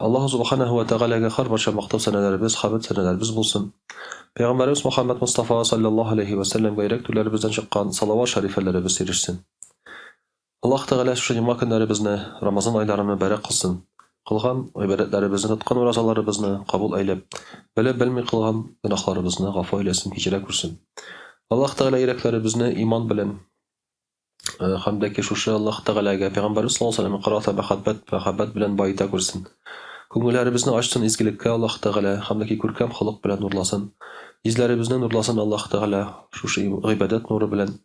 Аллаһу субханаһу ва тәгаләгә һәрбарча мактау сәнәләребез, хәмд сәнәләребез булсын. Пәйгамбәребез Мөхәммәд Мостафа саллаллаһу алейһи ва сәлләмгә йөрәк түрләребездән чыккан салават шәрифәләребез ирешсен. Аллаһ Тәгалә шушы җомга көннәребезне, Рамазан айларын мөбарәк кылсын. Кылган гыйбадәтләребезне, тоткан уразаларыбызны кабул әйләп, белеп-белми кылган гөнаһларыбызны гафу әйләсен, кичерә күрсен. Аллаһ Тәгалә йөрәкләребезне иман белән Һәм дә ки шушы Аллаһ Тәгаләгә, Пәйгамбәребез саллаллаһу алейһи ва сәлләмгә карата мәхәббәт, мәхәббәт белән баета күрсен. Күңелләребезне ачсын изгелеккә Аллаһ Тәгалә, һәм дә ки күркәм холык белән нурласын. Йөзләребезне нурласын Аллаһ Тәгалә шушы гыйбадәт нуры белән.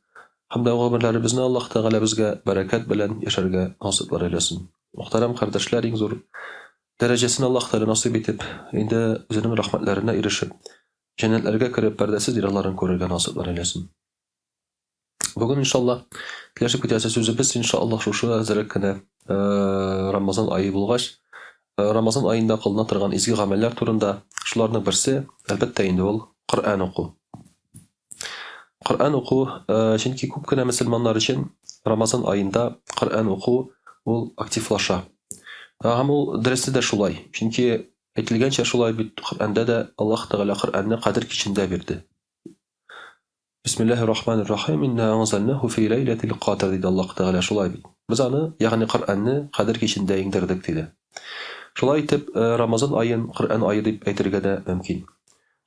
Һәм дә гомерләребезне Аллаһ Тәгалә безгә бәрәкәт белән яшәргә насыйплар әйләсен. Мөхтәрәм кардәшләр, иң зур дәрәҗәсен Аллаһ Тәгалә насыйп итеп, инде үзенең рәхмәтләренә ирешеп, җәннәтләргә кереп, пәрдәсез дидарларын күрергә насыйплар әйләсен. Бүген иншалла киләчәк үтәсе сүзебез иншалла шушы әзрәк кенә э, Рамазан ае булгач, э, Рамазан аенда кылына торган изге гамәлләр турында, шуларның берсе, әлбәттә инде ул Коръән уку. Коръән уку, э, чөнки күп кенә мөселманнар өчен Рамазан аенда Коръән уку ул активлаша. Һәм ул дөресе дә шулай. Чөнки әйтелгәнчә шулай бит Коръәндә дә Аллаһ Тәгалә Коръәнне Кадер кичендә бирде. Бисмиллаһир рахманир рахим, инна анзалнаху фи ләйләтил кадр, диде Аллаһ Тәгалә, шулай бит. Без аны, ягъни Коръәнне Кадер кичендә иңдердек, диде. Шулай итеп, э, Рамазан аен Коръән ае дип әйтергә дә мөмкин.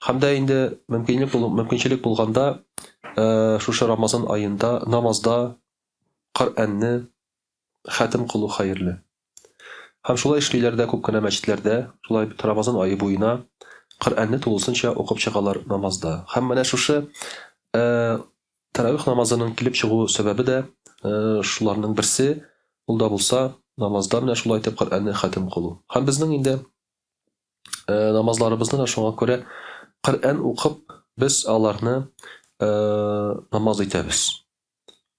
Һәм дә инде мөмкинлек булу, мөмкинчелек булганда, э, шушы Рамазан аенда намазда Коръәнне хәтем кылу хәерле. Һәм шулай эшлиләр дә күп кенә мәчетләрдә, шулай бит Рамазан ае буена Коръәнне тулысынча укып чыгалар намазда. Һәм менә шушы э, тәравих намазының килеп чыгу сәбәбе дә э, шуларның берсе, ул да булса намазда менә шулай итеп Коръәнне хәтем кылу. Һәм безнең инде э, намазларыбызны да шуңа күрә Коръән укып без аларны э, намаз итәбез.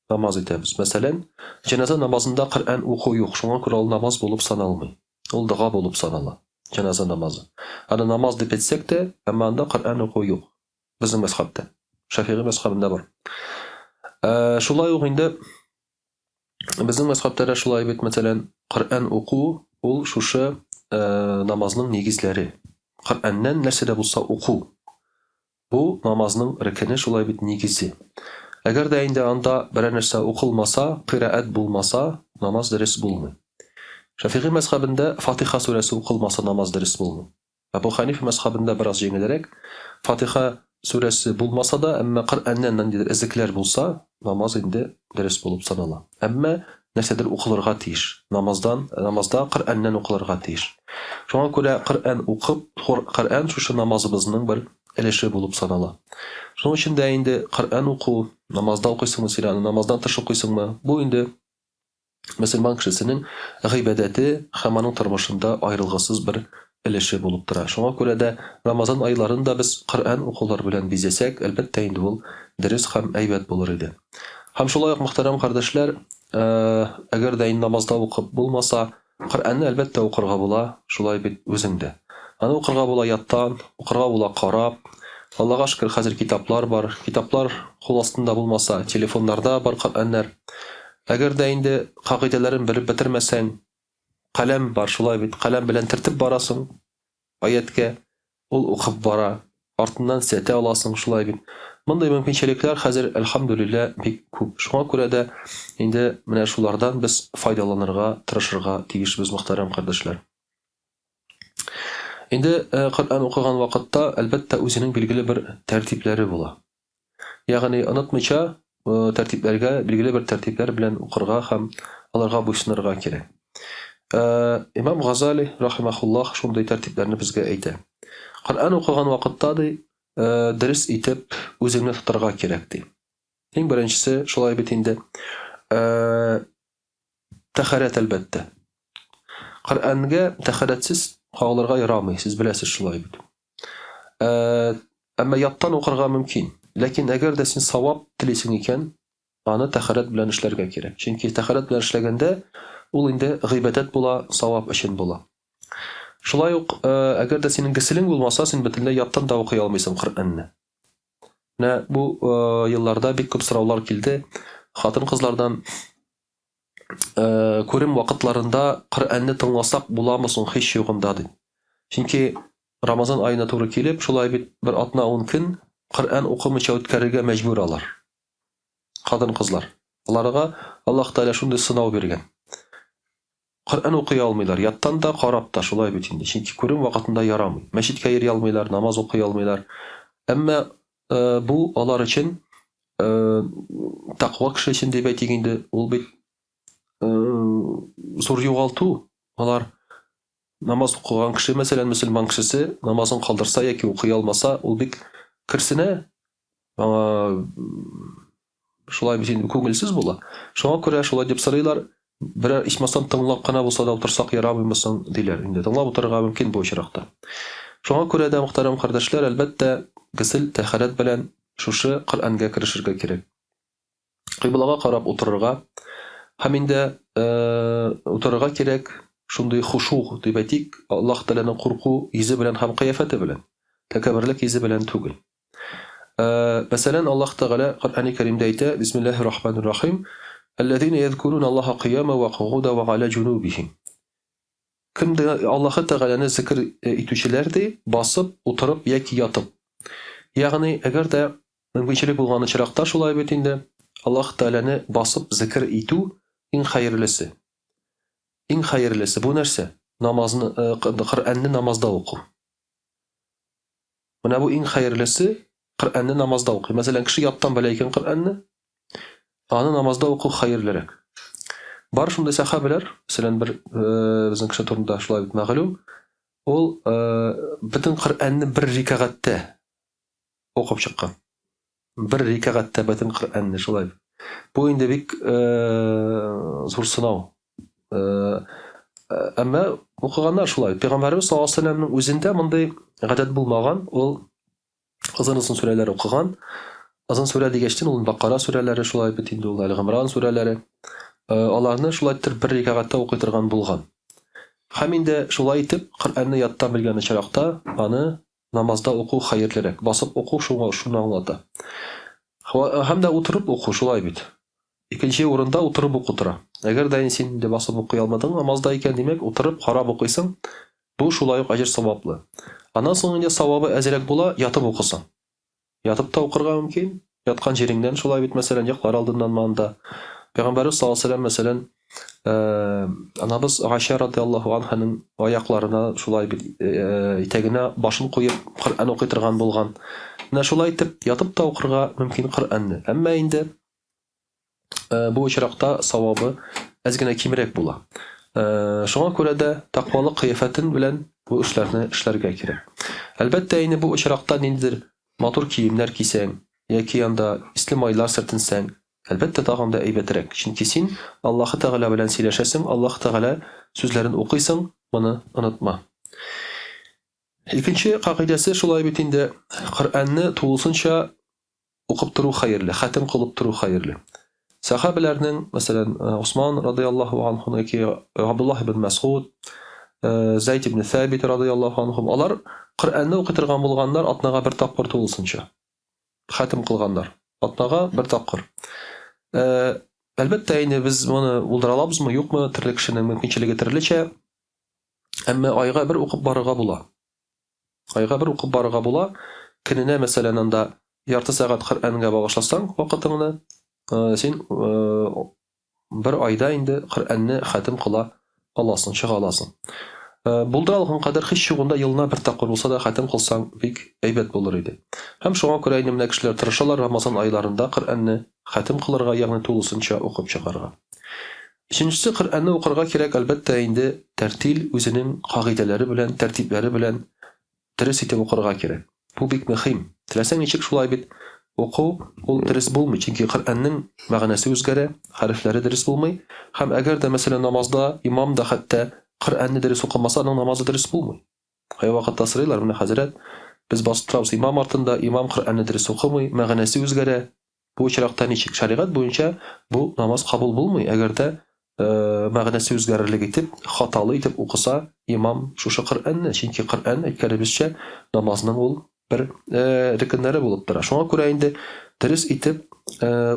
намаз итәбез. Мәсәлән, җеназа намазында Коръән уку юк, шуңа күрә ул намаз булып саналмый. Ул дога булып санала, җеназа намазы. Аны намаз дип әйтсәк тә, әмма анда Коръән уку юк. Безнең мәзхәбтә. Шәфигый мәзхәбендә бар. Ә, шулай ук инде безнең мәзхәбтә дә шулай бит, мәсәлән, Коръән уку ул шушы ә, намазның нигезләре. Коръәннән нәрсә дә булса уку. Бу, намазның рекене, шулай бит, нигезе. Әгәр дә инде анда берәр нәрсә укылмаса, кыйраәт булмаса, намаз дөрес булмый. Шәфигый мәзхәбендә Фатиха сүрәсе укылмаса, намаз дөрес булмый. Әбу Хәнифә мәзхәбендә бераз җиңелрәк, Фатиха сүрәсе булмаса да, әмма Коръәннән ниндидер эзлекләр булса, намаз инде дөрес булып санала. Әмма нәрсәдер укылырга тиеш. Намаздан, намазда Коръәннән укылырга тиеш. Шуңа күрә Коръән укып, Коръән шушы намазыбызның бер өлеше булып санала. Шуның өчен дә инде Коръән уку, намазда укыйсыңмы син аны, намаздан тыш укыйсыңмы, бу инде мөселман кешесенең гыйбадәте һәм аның тормышында аерылгысыз бер өлеше булып тора. Шуңа күрә дә Рамазан айларын да без Коръән укулар белән бизәсәк, әлбәттә инде ул дөрес һәм әйбәт булыр иде. Һәм шулай ук, мөхтәрәм кардәшләр, әгәр дә инде намазда укып булмаса, Коръәнне, әлбәттә, укырга була, шулай бит үзең дә. Аны укырга була яттан, укырга була карап. Аллага шөкер, хәзер китаплар бар. Китаплар кул астында булмаса, телефоннарда бар Коръәннәр. Әгәр дә инде кагыйдәләрен белеп бетермәсәң, каләм бар, шулай бит, каләм белән төртеп барасың аяткә, ул укып бара, артыннан сәтә аласың, шулай бит. Мондый мөмкинчелекләр хәзер, әлхәмдүлилләһ, бик күп. Шуңа күрә дә инде менә шулардан без файдаланырга тырышырга тиешбез, мөхтәрәм кардәшләр. Инде э, Коръән укыган вакытта, әлбәттә, үзенең билгеле бер тәртипләре була. Ягъни онытмыйча тәртипләргә, билгеле бер тәртипләр белән укырга һәм аларга буйсынырга кирәк. Имам Газали рахимахуллах шундый тәртипләрне безгә әйтә. Коръән укыган вакытта ди, дөрес итеп үзеңне тотарга кирәк ди. Иң беренчесе шулай бит инде. Тәхәрәт әлбәттә. Коръәнгә тәхәрәтсез кагылырга ярамый, сез беләсез шулай бит. Ә, әмма яттан укырга мөмкин. Ләкин әгәр дә син савап телисең икән, аны тәхәрәт белән эшләргә кирәк. Чөнки тәхәрәт белән эшләгәндә ул инде гыйбадәт була, савап өчен була. Шулай ук, э, әгәр дә синең гөселең булмаса, син бөтенләй яттан да укый алмыйсың Коръәнне. Менә бу э, елларда бик күп сораулар килде. Хатын-кызлардан. Күрем вакытларында Коръәнне тыңласак буламы соң һич югында ди. Чөнки Рамазан аена туры килеп, шулай бит бер атна ун көн Коръән укымыйча үткәрергә мәҗбүр алар. Хатын-кызлар. Аларга Аллаһ Тәгалә шундый сынау биргән. Коръән укый алмыйлар, яттан да, карап та, шулай бит инде. Чөнки күрем вакытында ярамый. Мәчеткә йөри алмыйлар, намаз укый алмыйлар. Әмма бу алар өчен тәкъва кеше өчен дип әйтик инде, ул бит зур югалту. Алар намаз укыган кеше, мәсәлән, мөселман кешесе намазын калдырса яки укый алмаса, ул бик керсенә, аңа шулай бит инде күңелсез була. Шуңа күрә шулай дип сорыйлар, берәр ичмасам тыңлап кына булса да утырсак ярамыймы соң, диләр. Инде тыңлап утырырга мөмкин бу очракта. Шуңа күрә дә, мөхтәрәм кардәшләр, әлбәттә, гөсел, тәһарәт белән шушы Коръәнгә керешергә кирәк. Кыйблага карап утырырга һәм инде утырырга кирәк шундый хушу дип әйтик, Аллаһ Тәгаләнең курку йөзе белән һәм кыяфәте белән, тәкәбберлек йөзе белән түгел. Мәсәлән, Аллаһ Тәгалә Коръәни Кәримдә әйтә, Бисмиллаһир Рахманир Рахим, Әлләзина язкуруна Аллаһа кыяма ва кугуда ва аля җунубихим. Кем дә Аллаһы Тәгаләне зикр итүчеләр ди, басып, утырып яки ятып. Ягъни, әгәр дә мөмкинчелек булган очракта шулай бит инде, Аллаһ Тәгаләне басып зикр итү иң хәерлесе. Иң хәерлесе бу нәрсә? Намазны, Коръәнне намазда уку. Менә бу иң хәерлесе, Коръәнне намазда укый. Мәсәлән, кеше яттан белә икән Коръәнне, аны намазда уку хәерлерәк. Бар шундый сәхабәләр, мәсәлән, бер безнең кеше турында шулай бит мәгълүм, ул бөтен Коръәнне бер рикәгатьтә укып чыккан. Бер рикәгатьтә бөтен Коръәнне шулай. Бу инде бик зур сынау. Әмма укыганнар шулай. Пәйгамбәребез саллаллаһу алейһи вәсәлләмнең үзендә мондый гадәт булмаган. Ул озын-озын сүрәләр укыган. Озын сүрә дигәчтен ул Бакара сүрәләре шулай бит инде ул Әл-Гымран сүрәләре. Аларны шулай итеп бер рикәгатьтә укый торган булган. Һәм инде шулай итеп Коръәнне яттан белгән очракта аны Намазда уку хәерлерәк. Басып уку шуңа шуны аңлата. Һәм дә утырып уку шулай бит. Икенче урында утырып уку тора. Әгәр дә син инде басып укый алмадың намазда икән, димәк, утырып карап укыйсың. Бу шулай ук әҗер саваплы. Аннан соң инде савабы әзрәк була, ятып укысаң. Ятып та укырга мөмкин. Яткан җиреңнән шулай бит, мәсәлән, йоклар алдыннанмы анда. Пәйгамбәребез саллаллаһу алейһи вәсәлләм, мәсәлән, анабыз Гайшә радиаллаһу анһаның аякларына шулай бит, итәгенә башын куеп Коръән укый торган булган. Менә шулай итеп ятып та укырга мөмкин Коръәнне. Әмма инде бу очракта савабы әз генә кимрәк була. Шуңа күрә дә тәкъвалык кыяфәтен белән бу эшләрне эшләргә кирәк. Әлбәттә, инде бу очракта ниндидер матур киемнәр кисәң яки анда исле майлар сөртенсәң, әлбәттә, тагын да әйбәтрәк. Чөнки син Аллаһы Тәгалә белән сөйләшәсең, Аллаһы Тәгалә сүзләрен укыйсың, моны онытма. Икенче кагыйдәсе шулай бит инде, Коръәнне тулысынча укып тору хәерле, хәтем кылып тору хәерле. Сәхабәләрнең, мәсәлән, Усман радыяллаһу анһу яки Габдуллаһ ибн Мәсгуд, Зәйд ибн Сәбит радыяллаһу анһум, алар Коръәнне укый торган булганнар атнага бер тапкыр тулысынча. Хәтем кылганнар. Атнага бер тапкыр. Әлбәттә, инде без моны булдыра алабызмы, юкмы, төрле кешенең мөмкинчелеге төрлечә. Әмма айга бер укып барырга була. Айга бер укып барырга була. Көненә, мәсәлән, анда ярты сәгать Коръәнгә багышласаң вакытыңны, син бер айда инде Коръәнне хәтем кыла аласың, чыга аласың. Булдыра алган кадәр һич югында елына бер тапкыр булса да хәтем кылсаң, бик әйбәт булыр иде. Һәм шуңа күрә инде менә кешеләр тырышалар Рамазан айларында Коръәнне хәтем кылырга, ягъни тулысынча укып чыгарга. Өченчесе, Коръәнне укырга кирәк, әлбәттә инде, тәртил, үзенең кагыйдәләре белән, тәртипләре белән дөрес итеп укырга кирәк. Бу бик мөһим. Теләсәң ничек шулай бит уку, ул дөрес булмый, чөнки Коръәннең мәгънәсе үзгәрә, хәрефләре дөрес булмый. Һәм әгәр дә, мәсәлән, намазда имам да хәтта Коръәнне дөрес укымаса, аның намазы дөрес булмый. Кайвакытта сорыйлар, менә хәзрәт, без басып торабыз имам артында, имам Коръәнне дөрес укымый, мәгънәсе үзгәрә. Бу очракта ничек? Шәригать буенча бу намаз кабул булмый, әгәр дә мәгънәсе үзгәрерлек итеп, хаталы итеп укыса имам шушы Коръәнне, чөнки Коръән, әйткәнебезчә, намазның ул бер рекеннәре булып тора. Шуңа күрә инде дөрес итеп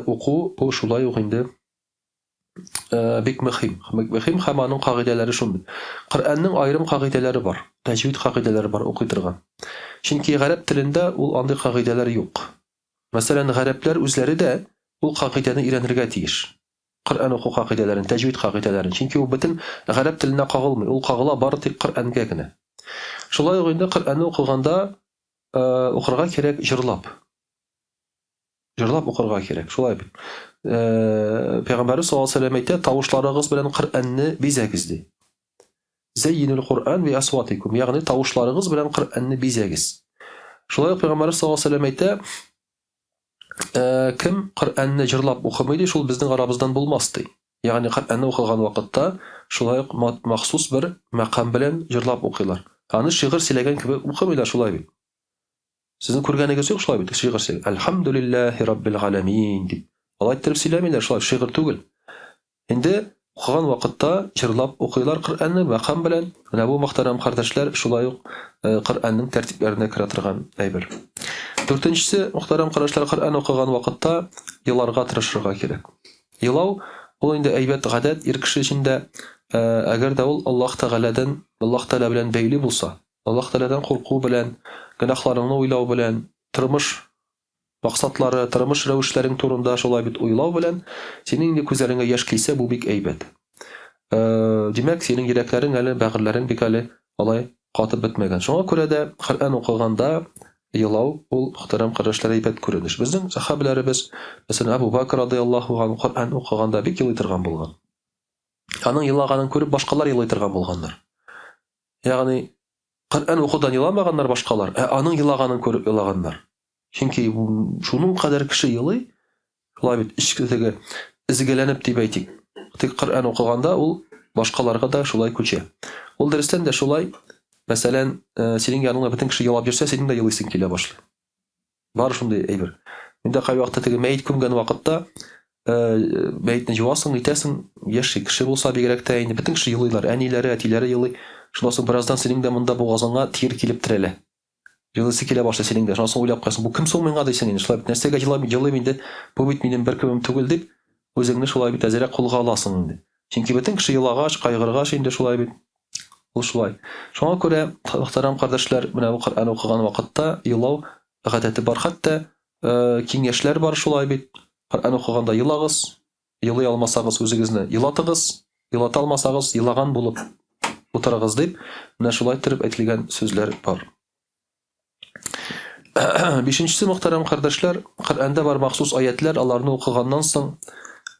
уку бу шулай ук инде. Бик мөһим. Бик мөһим һәм аның кагыйдәләре шундый. Коръәннең аерым кагыйдәләре бар. Тәҗвид кагыйдәләре бар укый торган. Чөнки гарәп телендә ул андый кагыйдәләр юк. Мәсәлән, гарәпләр үзләре дә ул кагыйдәне өйрәнергә тиеш. Коръән уку кагыйдәләрен, тәҗвид кагыйдәләрен. Чөнки ул бөтен гарәп теленә кагылмый. Ул кагыла бары тик Коръәнгә генә. Шулай ук инде Коръәнне укыганда укырга кирәк җырлап. Җырлап укырга кирәк, шулай бит. Пәйгамбәрбез саллаллаһу алейһи вәсәлләм әйтә, тавышларыгыз белән Коръәнне бизәгез ди. Зәйинул Коръән би асватикум, ягъни тавышларыгыз белән Коръәнне бизәгез. Шулай ук Пәйгамбәрбез саллаллаһу алейһи вәсәлләм әйтә, кем Коръәнне җырлап укымый ди, шул безнең арабыздан булмас ди. Ягъни Коръәнне укыган вакытта шулай ук махсус бер мәкам белән җырлап укыйлар. Аны шигырь сөйләгән кебек укымыйлар шулай бит. Сезнең күргәнегез юк шулай бит, шигырь сөйли. Әлхәмдүлилләһи раббил галәмин дип. Алай иттереп сөйләмиләр, шулай шигырь түгел. Инде укыган вакытта җырлап укыйлар Коръәнне мәкам белән. Менә бу мөхтәрәм кардәшләр шулай ук э, Коръәннең тәртипләренә керә торган әйбер. Дүртенчесе, мөхтәрәм кардәшләр, Коръән укыган вакытта еларга тырышырга кирәк. Елау ул инде әйбәт гадәт ир кеше өчен дә, э, әгәр дә ул Аллаһ Тәгаләдән, Аллаһ Тәгалә белән бәйле булса, Аллаһ Тәгаләдән курку белән, гөнаһларыңны уйлау белән, тормыш максатлары, тормыш рәвешләрең турында шулай бит уйлау белән, синең инде күзләреңә яшь килсә, бу бик әйбәт. Э, димәк, синең йөрәкләрең әле, бәгырьләрең бик әле алай катып бетмәгән. Шуңа күрә дә Коръән укыганда елау ул мөхтәрәм кардәшләр әйбәт күренеш. Безнең сәхабәләребез, мәсәлән, Абу Бакр радыяллаһу анһу Коръән укыганда бик елый торган булган. Аның елаганын күреп башкалар елый торган булганнар. Ягъни Коръән укудан еламаганнар башкалар, ә аның елаганын күреп елаганнар. Чөнки шуның кадәр кеше елый, шулай бит, эчке теге изгеләнеп дип әйтик. Тик Коръән укыганда ул башкаларга да шулай күчә. Ул дөрестән дә шулай, мәсәлән, э, синең яныңда бөтен кеше елап йөрсә, синең дә елыйсың килә башлый. Бар шундый әйбер. Мин дә кайвакытта теге мәет күмгән вакытта э, мәетне җуасың, итәсең, яшь кеше булса бигрәк тә инде бөтен кеше елыйлар, әниләре, әтиләре елый. Шуннан соң бераздан синең дә монда бугазыңа тир килеп терәлә. Елыйсы килә башлый синең дә. Шуннан соң уйлап куясың, бу кем соң миңа дисең инде. Шулай бит нәрсәгә елыйм, елыйм инде, бу бит минем бер кемем түгел дип, үзеңне шулай бит әзрәк кулга аласың инде. Чөнки бөтен кеше елагач, кайгыргач инде шулай бит. Ул шулай. Шуңа күрә, мөхтәрәм кардәшләр, менә бу Коръән укыган вакытта елау гадәте бар. Хәтта э, киңәшләр бар шулай бит. Коръән укыганда елагыз, елый алмасагыз үзегезне елатыгыз, елата алмасагыз елаган булып утырыгыз дип, менә шулай иттереп әйтелгән сүзләр бар. Бишенчесе, мөхтәрәм кардәшләр, Коръәндә бар махсус аятлар, аларны укыганнан соң,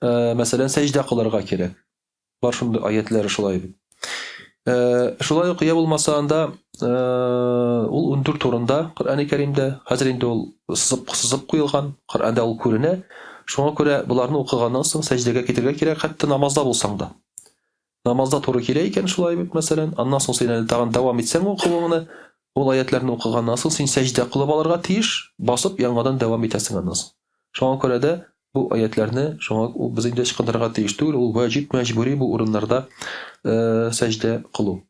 э, мәсәлән, сәҗдә кылырга кирәк. Бар шундый аятләре шулай бит. Э, шулай ук я булмаса анда э, ул 14 урында Коръән Кәримдә, хәзер инде ул сызып сызып куелган, Коръәндә ул күренә. Шуңа күрә боларны укыганнан соң сәҗдәгә китергә кирәк, хәтта намазда булсаң да. Намазда туры килә икән шулай бит, мәсәлән, аннан соң син әле тагын дәвам итсәң укуыңны, ул аятларны укыганнан соң син сәҗдә кылып алырга тиеш, басып яңадан дәвам итәсең аннан соң. Шуңа күрә дә бу аятләрне шуңа ул без инде ычкындырырга тиеш түгел, ул ваҗиб, мәҗбүри бу урыннарда э, сәҗдә кылу.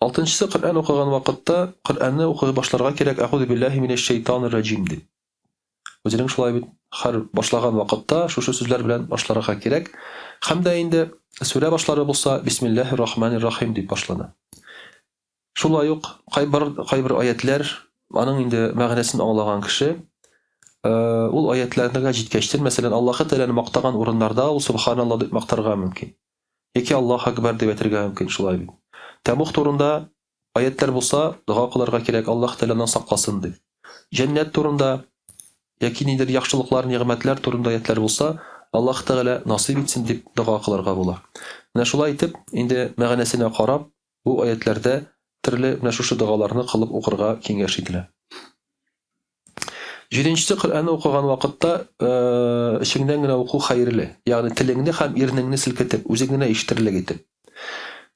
Алтынчысы, Коръән укыган вакытта Коръәнне укый башларга кирәк, әгуду биллаһи минәш шайтанир раҗим дип. Үзенең шулай бит һәр башлаган вакытта шушы сүзләр белән башларга кирәк. Һәм дә инде сүрә башлары булса, бисмиллаһир рахманир рахим дип башлана. Шулай ук кайбер кайбер аятләр аның инде мәгънәсен аңлаган кеше э, ул аятләргә җиткәчтен, мәсәлән, Аллаһы Тәгаләне мактаган урыннарда ул субханалла дип мактарга мөмкин. Яки Аллаһ акбар дип әйтергә мөмкин, шулай бит. Тәмух турында аятләр булса, дога кылырга кирәк, Аллаһ Тәгаләннән сакласын дип. Җәннәт турында яки ниндидер яхшылыклар, нигъмәтләр турында аятләр булса, Аллаһ Тәгалә насыйп итсен дип дога кылырга була. Менә шулай итеп, инде мәгънәсенә карап, Бу аятьләрдә төрле менә шушы догаларны кылып укырга киңәш ителә. Җиденчесе Коръәнне укыган вакытта э, эчеңнән генә уку хәерле. Ягъни телеңне һәм ирнеңне селкетеп, үзең генә ишетерлек итеп.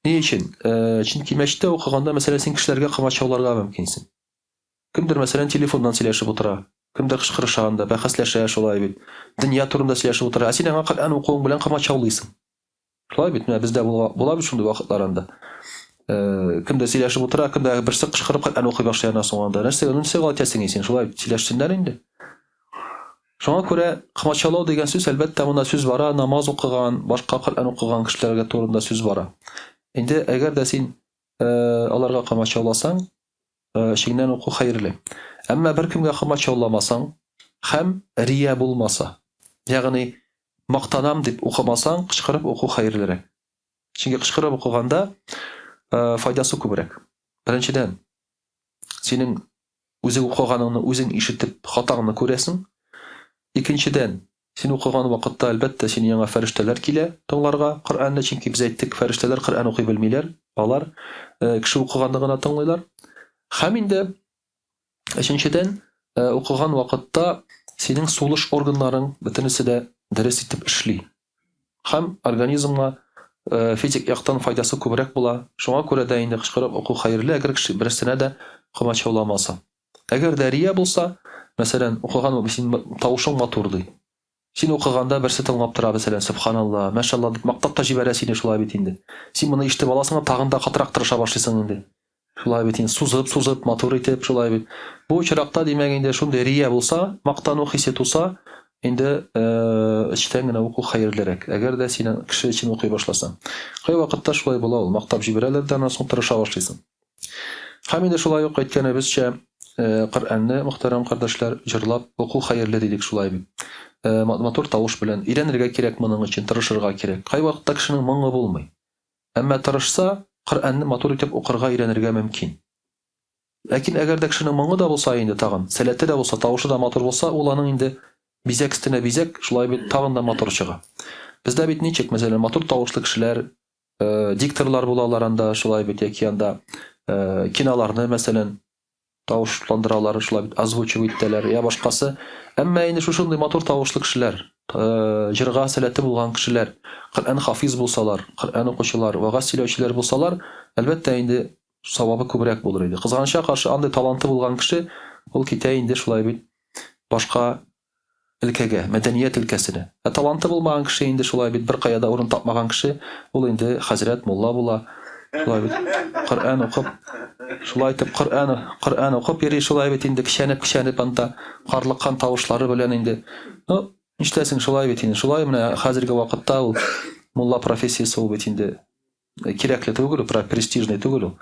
Ни өчен? Э, чөнки мәчеттә укыганда, мәсәлән, син кешеләргә комачауларга мөмкинсең. Кемдер, мәсәлән, телефоннан сөйләшеп утыра, кемдер кычкырыша анда, бәхәсләшә шулай бит. Дөнья турында сөйләшеп утыра. Ә син аңа Коръән укуың белән комачаулыйсың. Шулай бит, менә бездә була, була бит шундый вакытлар анда. Э, кемдер сөйләшеп утыра, кемдер берсе кычкырып Коръән укый башлый аннан соң анда. Нәрсә, нәрсә галәтәсең син? Шулай сөйләшсеннәр инде. Шуңа күрә комачаулау дигән сүз, әлбәттә, монда сүз бара намаз укыган, башка Коръән укыган кешеләргә турында сүз бара. Инде әгәр дә син аларга комачауласаң, эчеңнән уку хәерле. Әмма беркемгә комачауламасаң һәм рия булмаса, ягъни мактанам дип укымасаң, кычкырып уку хәерлерәк. Чөнки кычкырып укыганда файдасы күбрәк. Беренчедән, синең Үзең укыганыңны үзең ишетеп, хатаңны күрәсең. Икенчедән, син укыган вакытта, әлбәттә, синең янга фәрештәләр килә тыңларга Коръәнне, чөнки без әйттек, фәрештәләр Коръән укый белмиләр, алар кеше укыганны гына тыңлыйлар. Һәм инде өченчедән, укыган вакытта синең сулыш органнарың бөтенесе дә дөрес итеп эшли. Һәм организмга физик яктан файдасы күбрәк була. Шуңа күрә дә инде кычкырып уку хәерле, әгәр кеше берсенә дә комачауламаса. Әгәр дә рия булса, мәсәлән, укыган син тавышың матур ди. Син укыганда берсе тыңлап тора, мәсәлән, сөбханалла, мәшалла дип мактап та җибәрә сине шулай бит инде. Син моны ишетеп аласың да тагын да катырак тырыша башлыйсың инде. Шулай бит инде, сузып-сузып, матур итеп, шулай бит. Бу очракта, димәк, инде шундый рия булса, мактану хисе туса, инде эчтән генә уку хәерлерәк. Әгәр дә син кеше өчен укый башласаң. Кайвакытта шулай була ул, мактап җибәрәләр дә, аннан соң тырыша башлыйсың. Һәм инде шулай ук әйткәнебезчә, Коръәнне, мөхтәрәм кардәшләр, җырлап уку хәерле дидек шулай бит. Матур тавыш белән өйрәнергә кирәк моның өчен, тырышырга кирәк. Кайвакытта кешенең моңы булмый. Әмма тырышса, Коръәнне матур итеп укырга өйрәнергә мөмкин. Ләкин әгәр дә кешенең моңы да булса инде тагын, сәләте дә булса, тавышы да матур булса, ул аның инде бизәк өстенә бизәк, шулай бит тагын да матур чыга. Бездә бит ничек, мәсәлән, матур тавышлы кешеләр, дикторлар булалар анда, шулай бит, яки анда киноларны, мәсәлән, тавышландыралар, шулай бит озвучивать итәләр, я башкасы. Әмма инде шушындый матур тавышлы кешеләр, җырга сәләте булган кешеләр, Коръән хафиз булсалар, Коръән укучылар, вәгазь сөйләүчеләр булсалар, әлбәттә инде савабы күбрәк булыр иде. Кызганычка каршы, андый таланты булган кеше, ул китә инде шулай бит башка өлкәгә, мәдәният өлкәсенә. Ә таланты булмаган кеше инде шулай бит беркая да урын тапмаган кеше, ул инде хәзрәт, мулла була. Шулай бит. Коръән укып, шулай итеп Коръән, Коръән укып йөри шулай бит инде көчәнеп-көчәнеп анда карлыккан тавышлары белән инде. Ну, нишләсең, шулай бит инде. Шулай менә хәзерге вакытта ул мулла профессиясе ул бит инде кирәкле түгел, престижный түгел ул.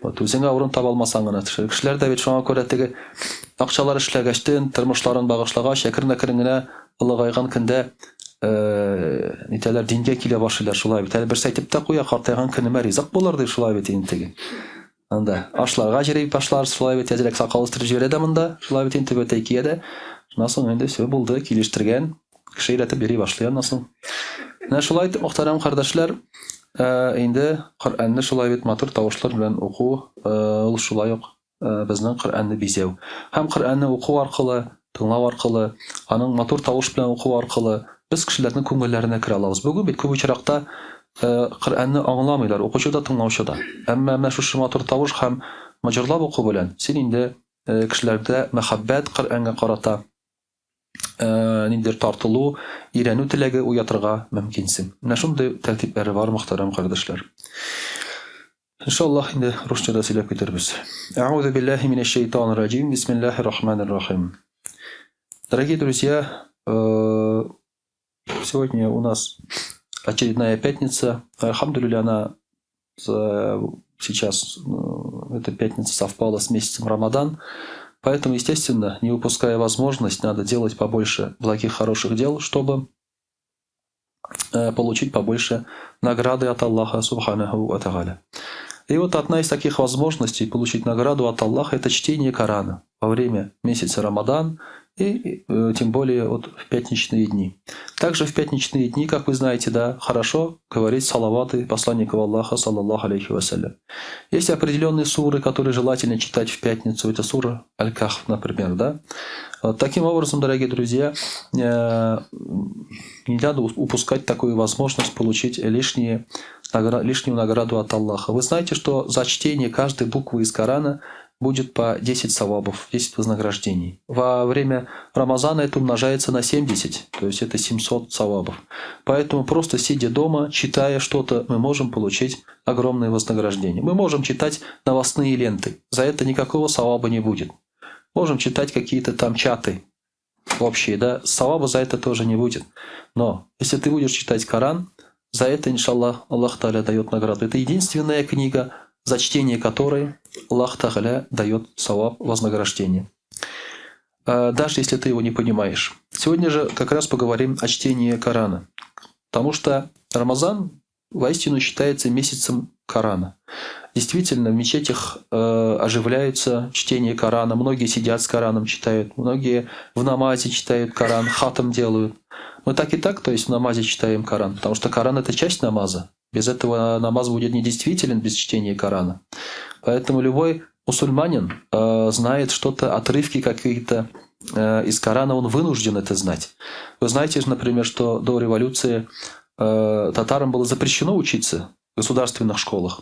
Вот үзеңә урын таба алмасаң гына төшә. Кешеләр дә бит шуңа күрә теге акчалар эшләгәчтен, тормышларын багышлагач, әкрен-әкрен генә олыгайган көндә нитәләр, дингә килә башлыйлар шулай бит. Әле берсе әйтеп тә куя, картайган көнемә ризык булыр дип шулай бит инде теге. Анда ашларга җыри башлар, шулай бит әзрәк сакал үстереп җибәрә дә монда, шулай бит инде түбәтәй кия дә. Шуннан соң инде все булды, килештергән, кеше өйрәтеп йөри башлый аннан соң. Менә шулай итеп, мөхтәрәм кардәшләр, инде Коръәнне шулай бит матур тавышлар белән уку, ул шулай ук безнең Коръәнне бизәү. Һәм Коръәнне уку аркылы, тыңлау аркылы, аның матур тавыш белән уку аркылы без кешеләрнең күңелләренә керә алабыз. Бүген бит күп очракта Коръәнне аңламыйлар, укучы да, тыңлаучы да. Әмма менә шушы матур тавыш һәм җырлап уку белән син инде кешеләрдә мәхәббәт Коръәнгә карата ниндидер тартылу, өйрәнү теләге уятырга мөмкинсең. Менә шундый тәртипләре бар, мөхтәрәм кардәшләр. Иншаллаһ, инде русча да сөйләп китербез. Әгъузу биллаһи минәш шайтанир раҗим. Бисмиллаһир рахманир рахим. Дорогие друзья, сегодня у нас очередная пятница. Альхамдулилля, она сейчас, эта пятница совпала с месяцем Рамадан. Поэтому, естественно, не упуская возможность, надо делать побольше благих, хороших дел, чтобы получить побольше награды от Аллаха Субханаху ва Тааля. И вот одна из таких возможностей получить награду от Аллаха – это чтение Корана во время месяца Рамадан и тем более вот в пятничные дни. Также в пятничные дни, как вы знаете, да, хорошо говорить салаваты посланнику Аллаха, саллаллаху алейхи вассалям. Есть определенные суры, которые желательно читать в пятницу. Это сура Аль-Кахф, например, да. Вот таким образом, дорогие друзья, не надо упускать такую возможность получить лишнюю награду от Аллаха. Вы знаете, что за чтение каждой буквы из Корана будет по 10 савабов, 10 вознаграждений. Во время Рамазана это умножается на 70, то есть это 700 савабов. Поэтому просто сидя дома, читая что-то, мы можем получить огромное вознаграждение. Мы можем читать новостные ленты, за это никакого саваба не будет. Можем читать какие-то там чаты, общие, да, саваба за это тоже не будет. Но если ты будешь читать Коран, за это, иншаллах, Аллах Тааля дает награду. Это единственная книга, за чтение которой Аллах Тааля дает саваб, вознаграждение. Даже если ты его не понимаешь. Сегодня же как раз поговорим о чтении Корана. Потому что Рамазан воистину считается месяцем Корана. Действительно, в мечетях оживляются чтение Корана. Многие сидят с Кораном, читают. Многие в намазе читают Коран, хатам делают. Мы так и так, то есть в намазе читаем Коран. Потому что Коран – это часть намаза. Без этого намаз будет недействителен, без чтения Корана. Поэтому любой мусульманин знает что-то, отрывки какие-то из Корана, он вынужден это знать. Вы знаете же, например, что до революции татарам было запрещено учиться в государственных школах.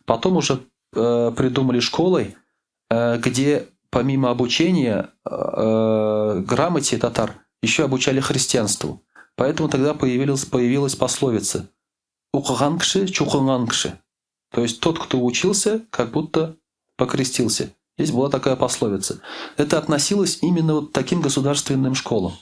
Потом уже придумали школы, где помимо обучения грамоте татар еще обучали христианству. Поэтому тогда появилась пословица «Укыган кеше, чукынган кеше». То есть тот, кто учился, как будто покрестился. Здесь была такая пословица. Это относилось именно вот к таким государственным школам.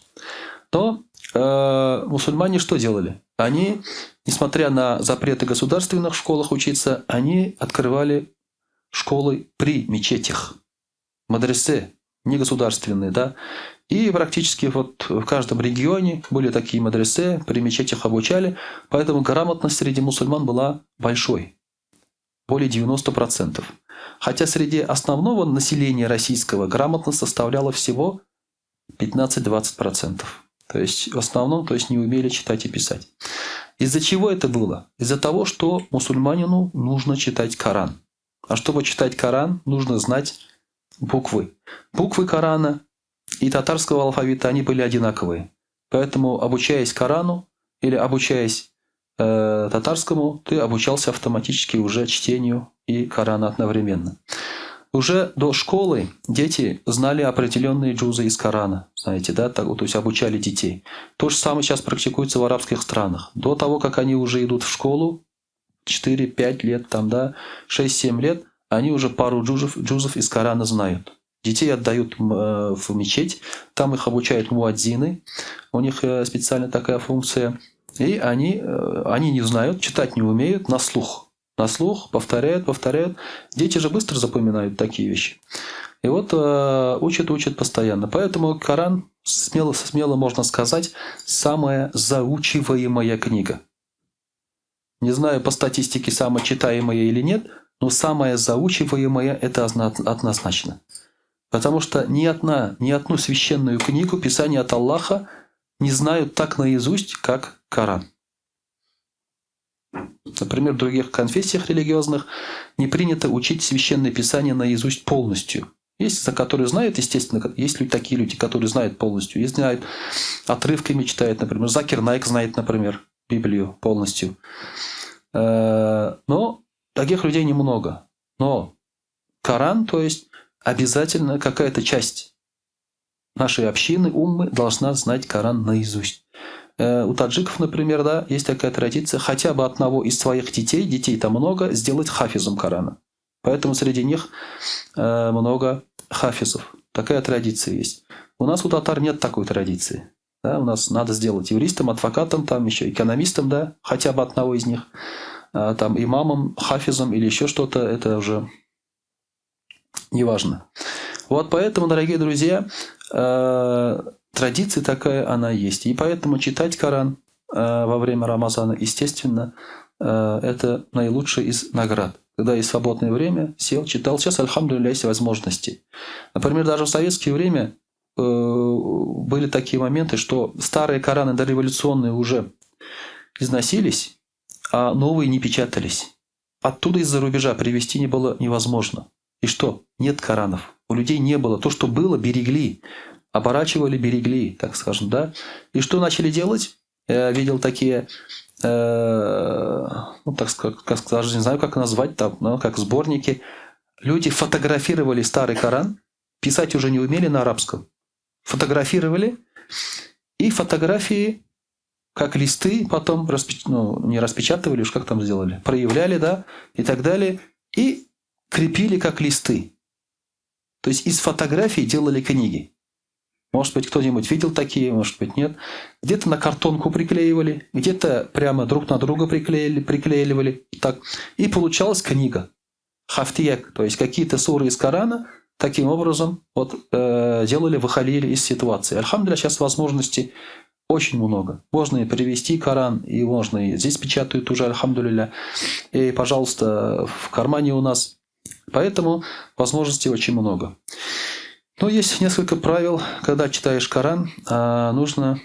Но мусульмане что делали? Они, несмотря на запреты государственных школах учиться, они открывали школы при мечетях, мадресе, не государственные, да. И практически вот в каждом регионе были такие мадресе, при мечетях обучали, поэтому грамотность среди мусульман была большой, более 90%. Хотя среди основного населения российского грамотность составляла всего 15-20%. То есть в основном, то есть не умели читать и писать. Из-за чего это было? Из-за того, что мусульманину нужно читать Коран. А чтобы читать Коран, нужно знать буквы. Буквы Корана и татарского алфавита, они были одинаковые. Поэтому, обучаясь Корану или обучаясь татарскому, ты обучался автоматически уже чтению и Корана одновременно. Уже до школы дети знали определенные джузы из Корана, знаете, да, так, то есть обучали детей. То же самое сейчас практикуется в арабских странах. До того, как они уже идут в школу, 4-5 лет, там, да, 6-7 лет, они уже пару джузов из Корана знают. Детей отдают в мечеть, там их обучают муадзины, у них специально такая функция. И они не знают, читать не умеют, на слух. На слух повторяют, повторяют. Дети же быстро запоминают такие вещи. И вот учат постоянно. Поэтому Коран, смело можно сказать, самая заучиваемая книга. Не знаю по статистике, самая читаемая или нет, но самая заучиваемая – это однозначно. Потому что ни одну священную книгу, Писание от Аллаха, не знают так наизусть, как Коран. Например, в других конфессиях религиозных не принято учить священное писание наизусть полностью. Есть, за которые знают, естественно, есть такие люди, которые знают полностью. И знают, отрывками читают, например. Закир Найк знает, например, Библию полностью. Но таких людей немного. Но Коран, то есть обязательно какая-то часть нашей общины, уммы, должна знать Коран наизусть. У таджиков, например, да, есть такая традиция хотя бы одного из своих детей, детей-то много, сделать хафизом Корана. Поэтому среди них много хафизов. Такая традиция есть. У нас у татар нет такой традиции. Да, у нас надо сделать юристом, адвокатом, там еще экономистом, да, хотя бы одного из них, там имамом, хафизом или еще что-то, это уже неважно. Вот поэтому, дорогие друзья, традиция такая, она есть. И поэтому читать Коран во время Рамазана, естественно, это наилучший из наград. Когда есть свободное время, сел, читал. Сейчас, альхамдулилля, есть возможности. Например, даже в советское время были такие моменты, что старые Кораны дореволюционные уже износились, а новые не печатались. Оттуда из-за рубежа привезти не было невозможно. И что? Нет Коранов. У людей не было. То, что было, берегли. Оборачивали, берегли, так скажем, да. И что начали делать? Я видел такие, ну, так сказать, даже не знаю, как назвать там, но как сборники. Люди фотографировали старый Коран, писать уже не умели на арабском. Фотографировали, и фотографии, как листы, потом не распечатывали, уж как там сделали, проявляли, да, и так далее, и крепили как листы. То есть из фотографий делали книги. Может быть, кто-нибудь видел такие, может быть, нет. Где-то на картонку приклеивали, где-то прямо друг на друга приклеивали. Так. И получалась книга. Хафтияк, то есть какие-то суры из Корана таким образом вот, делали, выходили из ситуации. Альхамдулилля, сейчас возможностей очень много. Можно и перевести Коран, и можно и здесь печатают уже, альхамдулилля. И, пожалуйста, в кармане у нас. Поэтому возможностей очень много. Но есть несколько правил, когда читаешь Коран, нужно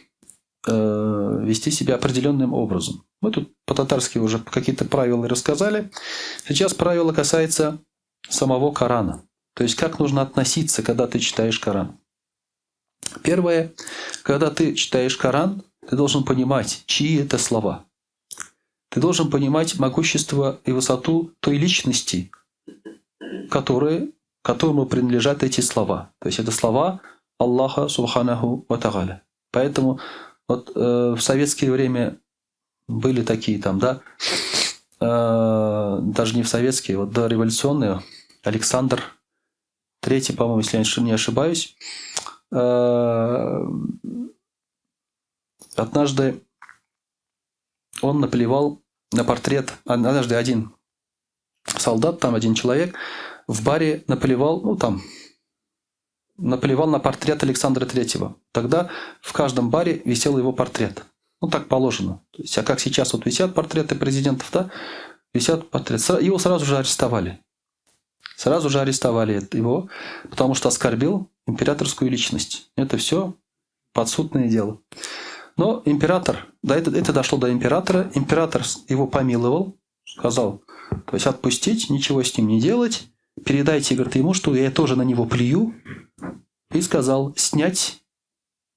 вести себя определенным образом. Мы тут по-татарски уже какие-то правила рассказали. Сейчас правило касается самого Корана. То есть как нужно относиться, когда ты читаешь Коран. Первое, когда ты читаешь Коран, ты должен понимать, чьи это слова. Ты должен понимать могущество и высоту той личности, которому принадлежат эти слова. То есть это слова Аллаха субханаху ва тааля. Поэтому вот, в советское время были такие там, да, даже не в советские, вот дореволюционные, Александр III, по-моему, если я не ошибаюсь, однажды он наплевал на портрет, однажды один солдат, там один человек, в баре наплевал, наплевал на портрет Александра Третьего. Тогда в каждом баре висел его портрет. Ну, так положено. То есть, а как сейчас вот висят портреты президентов, да, висят портреты. Его сразу же арестовали. Сразу же арестовали его, потому что оскорбил императорскую личность. Это все подсудное дело. Но император, да, это дошло до императора, император его помиловал, сказал, то есть отпустить, ничего с ним не делать, передайте, говорит, ему, что я тоже на него плюю, и сказал снять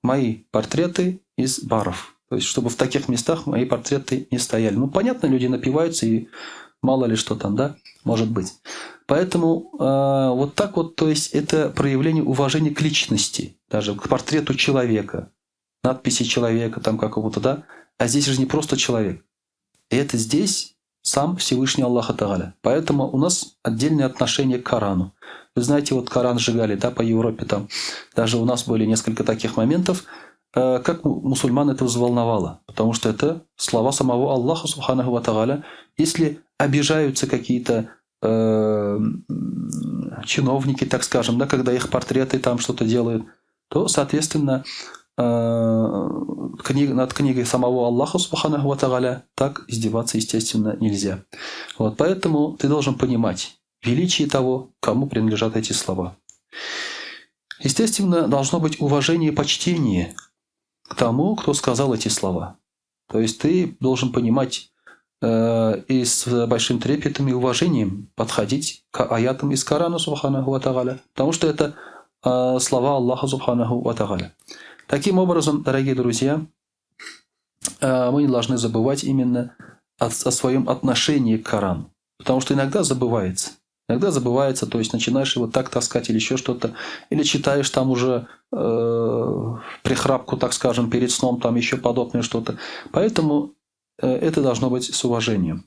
мои портреты из баров. То есть, чтобы в таких местах мои портреты не стояли. Ну, понятно, люди напиваются, и мало ли что там, да, может быть. Поэтому вот так вот, то есть, это проявление уважения к личности, даже к портрету человека, надписи человека там какого-то, да. А здесь же не просто человек. И это здесь сам Всевышний Аллах Тааля. Поэтому у нас отдельное отношение к Корану. Вы знаете, вот Коран сжигали, да, по Европе там. Даже у нас были несколько таких моментов, как мусульман это взволновало. Потому что это слова самого Аллаха субханаху ва тааля. Если обижаются какие-то чиновники, так скажем, да, когда их портреты там что-то делают, то, соответственно, над книгой самого Аллаха субханаху ва тааля так издеваться, естественно, нельзя. Вот, поэтому ты должен понимать величие того, кому принадлежат эти слова. Естественно, должно быть уважение и почтение к тому, кто сказал эти слова. То есть ты должен понимать и с большим трепетом и уважением подходить к аятам из Корана субханаху ва тааля, потому что это слова Аллаха субханаху ва тааля. Таким образом, дорогие друзья, мы не должны забывать именно о своем отношении к Корану, потому что иногда забывается. Иногда забывается, то есть начинаешь его так таскать или еще что-то, или читаешь там уже прихрапку, так скажем, перед сном, там еще подобное что-то. Поэтому это должно быть с уважением.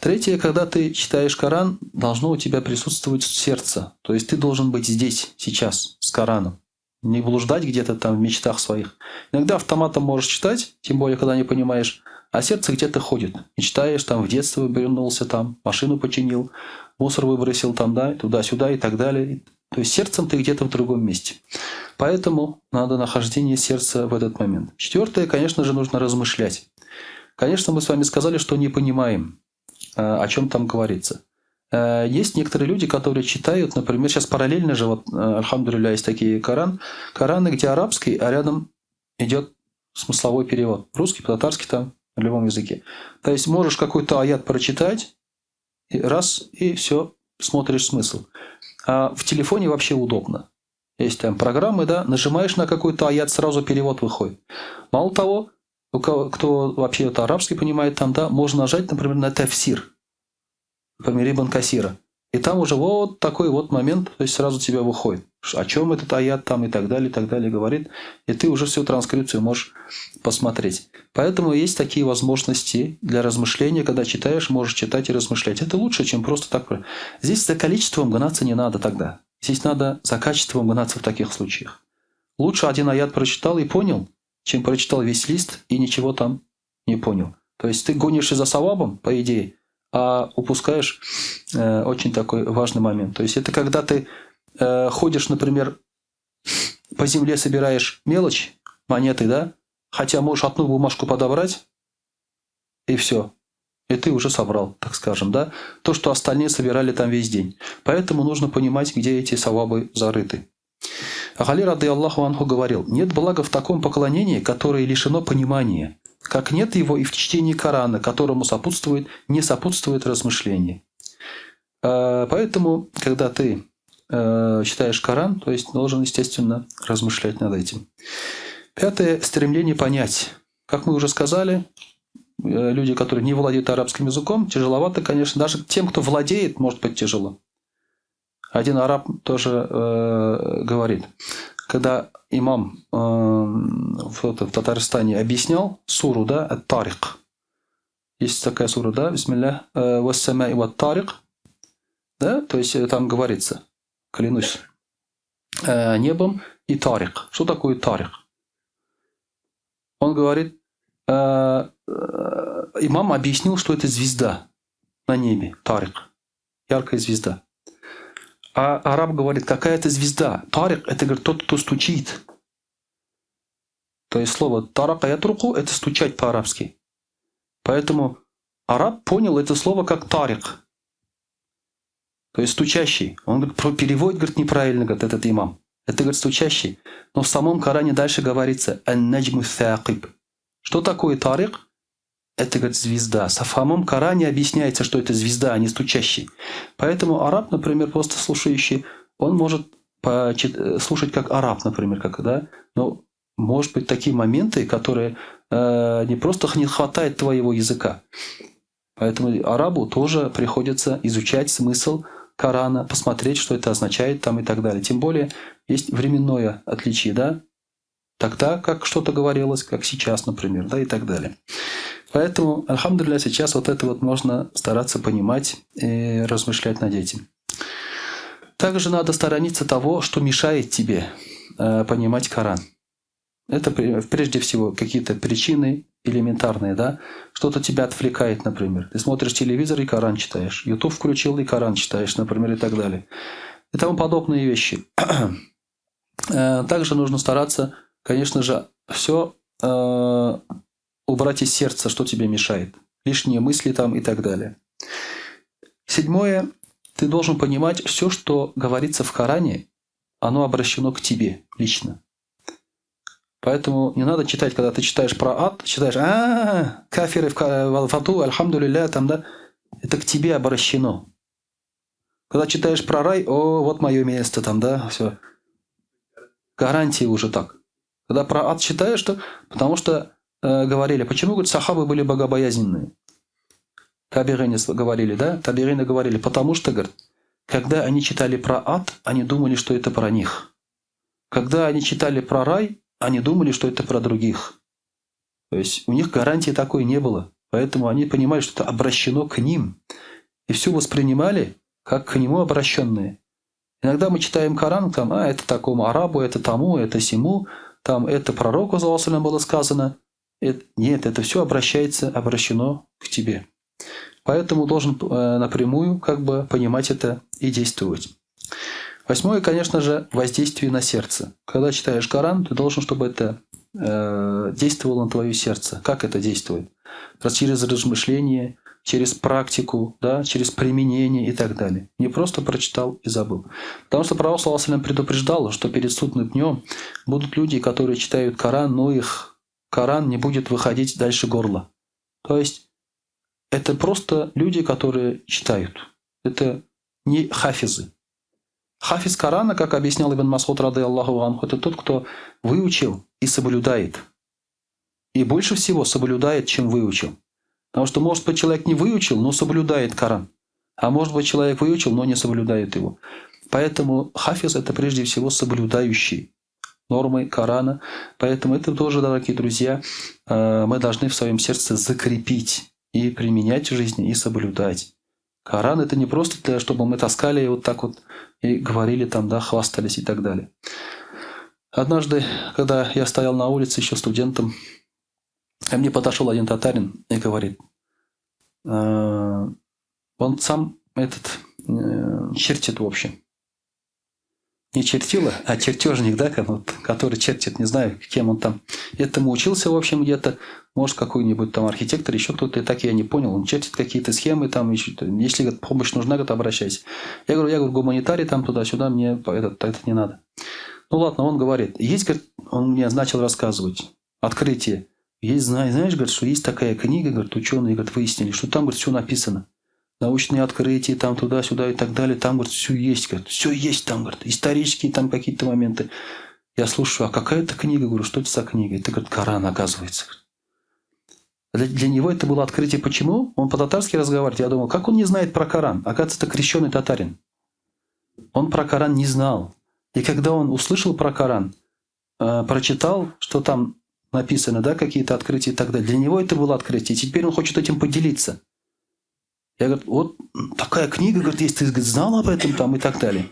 Третье, когда ты читаешь Коран, должно у тебя присутствовать сердце. То есть ты должен быть здесь, сейчас, с Кораном. Не блуждать где-то там в мечтах своих. Иногда автоматом можешь читать, тем более, когда не понимаешь, а сердце где-то ходит. Мечтаешь, там в детство вернулся, там машину починил, мусор выбросил там, да, туда-сюда и так далее. То есть сердцем ты где-то в другом месте. Поэтому надо нахождение сердца в этот момент. Четвертое, конечно же, нужно размышлять. Конечно, мы с вами сказали, что не понимаем, о чем там говорится. Есть некоторые люди, которые читают, например, сейчас параллельно же, вот, альхамдулилля, есть такие Кораны, где арабский, а рядом идет смысловой перевод. Русский, татарский там, на любом языке. То есть можешь какой-то аят прочитать, и раз, и все, смотришь смысл. А в телефоне вообще удобно. Есть там программы, да, нажимаешь на какой-то аят, сразу перевод выходит. Мало того, у кого, кто вообще это арабский понимает, там, да, можно нажать, например, на тафсир, например, Ибн Касира. И там уже вот такой вот момент, то есть сразу тебя выходит, о чем этот аят там и так далее говорит. И ты уже всю транскрипцию можешь посмотреть. Поэтому есть такие возможности для размышления. Когда читаешь, можешь читать и размышлять. Это лучше, чем просто так. Здесь за количеством гнаться не надо тогда. Здесь надо за качеством гнаться в таких случаях. Лучше один аят прочитал и понял, чем прочитал весь лист и ничего там не понял. То есть ты гонишься за савабом, по идее, а упускаешь очень такой важный момент. То есть это когда ты ходишь, например, по земле собираешь мелочь, монеты, да, хотя можешь одну бумажку подобрать, и все. И ты уже собрал, так скажем, да, то, что остальные собирали там весь день. Поэтому нужно понимать, где эти савабы зарыты. Гали رضي الله عنه говорил: «Нет блага в таком поклонении, которое лишено понимания, как нет его и в чтении Корана, которому сопутствует, не сопутствует размышление». Поэтому, когда ты читаешь Коран, то есть должен, естественно, размышлять над этим. Пятое – стремление понять. Как мы уже сказали, люди, которые не владеют арабским языком, тяжеловато, конечно. Даже тем, кто владеет, может быть тяжело. Один араб тоже говорит, когда имам в Татарстане объяснял суру, да, Ат-Тарик. Есть такая сура, да, بسم الله، والسماء والطارق, да, то есть там говорится, клянусь небом и طارق. Что такое طارق? Он говорит, имам объяснил, что это звезда на небе, طارق, яркая звезда. А араб говорит, какая это звезда? طارق – это, говорит, тот, кто стучит. То есть слово طرق يطرق – это стучать по-арабски. Поэтому араб понял это слово как طارق. То есть стучащий. Он, говорит, переводит, говорит, неправильно, говорит, этот имам. Это, говорит, стучащий. Но в самом Коране дальше говорится «النجم الثاقب». Что такое طارق? Это, говорит, звезда. В самом Коране объясняется, что это звезда, а не стучащий. Поэтому араб, например, просто слушающий, он может слушать как араб, например, как, да, но может быть такие моменты, которые не просто не хватает твоего языка. Поэтому арабу тоже приходится изучать смысл Корана, посмотреть, что это означает там и так далее. Тем более есть временное отличие, да? Тогда, как что-то говорилось, как сейчас, например, да, и так далее. Поэтому, الحمد لله, сейчас вот это вот можно стараться понимать и размышлять над этим. Также надо сторониться того, что мешает тебе понимать Коран. Это прежде всего какие-то причины элементарные, да? Что-то тебя отвлекает, например. Ты смотришь телевизор и Коран читаешь. YouTube включил и Коран читаешь, например, и так далее. И тому подобные вещи. Также нужно стараться, конечно же, все убрать из сердца, что тебе мешает. Лишние мысли там и так далее. Седьмое. Ты должен понимать, все, что говорится в Коране, оно обращено к тебе лично. Поэтому не надо читать, когда ты читаешь про ад, читаешь, а, кафиры в аду, الحمد لله, там, да, это к тебе обращено. Когда читаешь про рай, о, вот мое место там, да, все. Гарантия уже так. Когда про ад читаешь, то потому что говорили, почему, говорит, сахабы были богобоязненные? Табиины говорили, да? Табиины говорили, потому что, говорит, когда они читали про ад, они думали, что это про них. Когда они читали про рай, они думали, что это про других. То есть у них гарантии такой не было. Поэтому они понимали, что это обращено к ним. И все воспринимали, как к нему обращенные. Иногда мы читаем Коран, там, а, это такому арабу, это тому, это сему, там, это пророку нам было сказано. Это, нет, это все обращается, обращено к тебе. Поэтому должен напрямую как бы понимать это и действовать. Восьмое, конечно же, воздействие на сердце. Когда читаешь Коран, ты должен, чтобы это действовало на твое сердце. Как это действует? Через размышление, через практику, да, через применение и так далее. Не просто прочитал и забыл. Потому что Пророк صلى الله предупреждал, что перед судным днем будут люди, которые читают Коран, но их Коран не будет выходить дальше горла. То есть это просто люди, которые читают. Это не хафизы. Хафиз Корана, как объяснял Ибн Масуд, رضي الله عنه, это тот, кто выучил и соблюдает. И больше всего соблюдает, чем выучил. Потому что, может быть, человек не выучил, но соблюдает Коран. А может быть, человек выучил, но не соблюдает его. Поэтому хафиз – это прежде всего соблюдающий нормы Корана. Поэтому это тоже, дорогие друзья, мы должны в своем сердце закрепить и применять в жизни, и соблюдать. Коран – это не просто для, чтобы мы таскали вот так вот и говорили там, да, хвастались и так далее. Однажды, когда я стоял на улице еще студентом, ко мне подошел один татарин и говорит, он сам этот чертит в общем. Не чертила, а чертежник, да, который чертит, не знаю, кем он там. Этому учился, в общем, где-то. Может, какой-нибудь там архитектор, еще кто-то, и так я не понял. Он чертит какие-то схемы там, еще, если, говорит, помощь нужна, говорит, обращайся. Я говорю, гуманитарий там туда-сюда, мне это не надо. Ну ладно, он говорит, есть, говорит, он мне начал рассказывать, открытие. Есть, знаешь, говорит, что есть такая книга, говорит, ученые, говорит, выяснили, что там, говорит, все написано. Научные открытия, там туда-сюда и так далее, там, говорит, все есть, говорит, все есть там, говорит, исторические там какие-то моменты. Я слушаю, а какая это книга? Говорю, что это за книга? Это, говорит, Коран, оказывается. Для него это было открытие. Почему? Он по-татарски разговаривает. Я думал, как он не знает про Коран? Оказывается, это крещеный татарин. Он про Коран не знал. И когда он услышал про Коран, прочитал, что там написано, да, какие-то открытия и так далее, для него это было открытие. И теперь он хочет этим поделиться. Я говорю, вот такая книга, говорит, есть, ты, говорит, знал об этом там и так далее.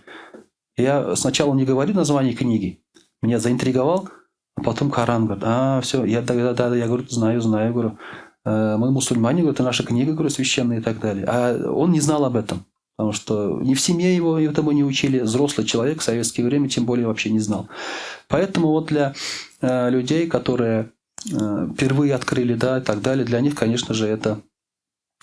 Я сначала не говорю название книги, меня заинтриговал, а потом Коран, говорит, а, все, я да, я говорю, знаю, говорю, мы мусульмане, говорю, это наша книга, говорю, священная и так далее. А он не знал об этом, потому что ни в семье его этому не учили, взрослый человек в советское время тем более вообще не знал. Поэтому вот для людей, которые впервые открыли, да, и так далее, для них, конечно же, это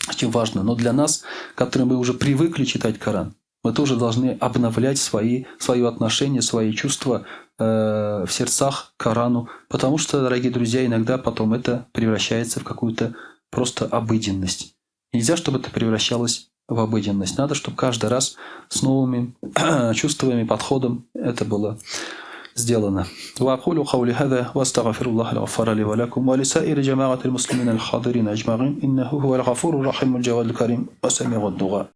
очень важно. Но для нас, которые мы уже привыкли читать Коран, мы тоже должны обновлять свое отношение, свои чувства в сердцах к Корану, потому что, дорогие друзья, иногда потом это превращается в какую-то просто обыденность. Нельзя, чтобы это превращалось в обыденность. Надо, чтобы каждый раз с новыми чувствами, подходом это было сделано. وأقول قولي هذا وأستغفر الله الغفار لي ولكم ولسائر جماعة المسلمين الحاضرين أجمعين إنه هو الغفور الرحيم الجواد الكريم وسميع الدعاء.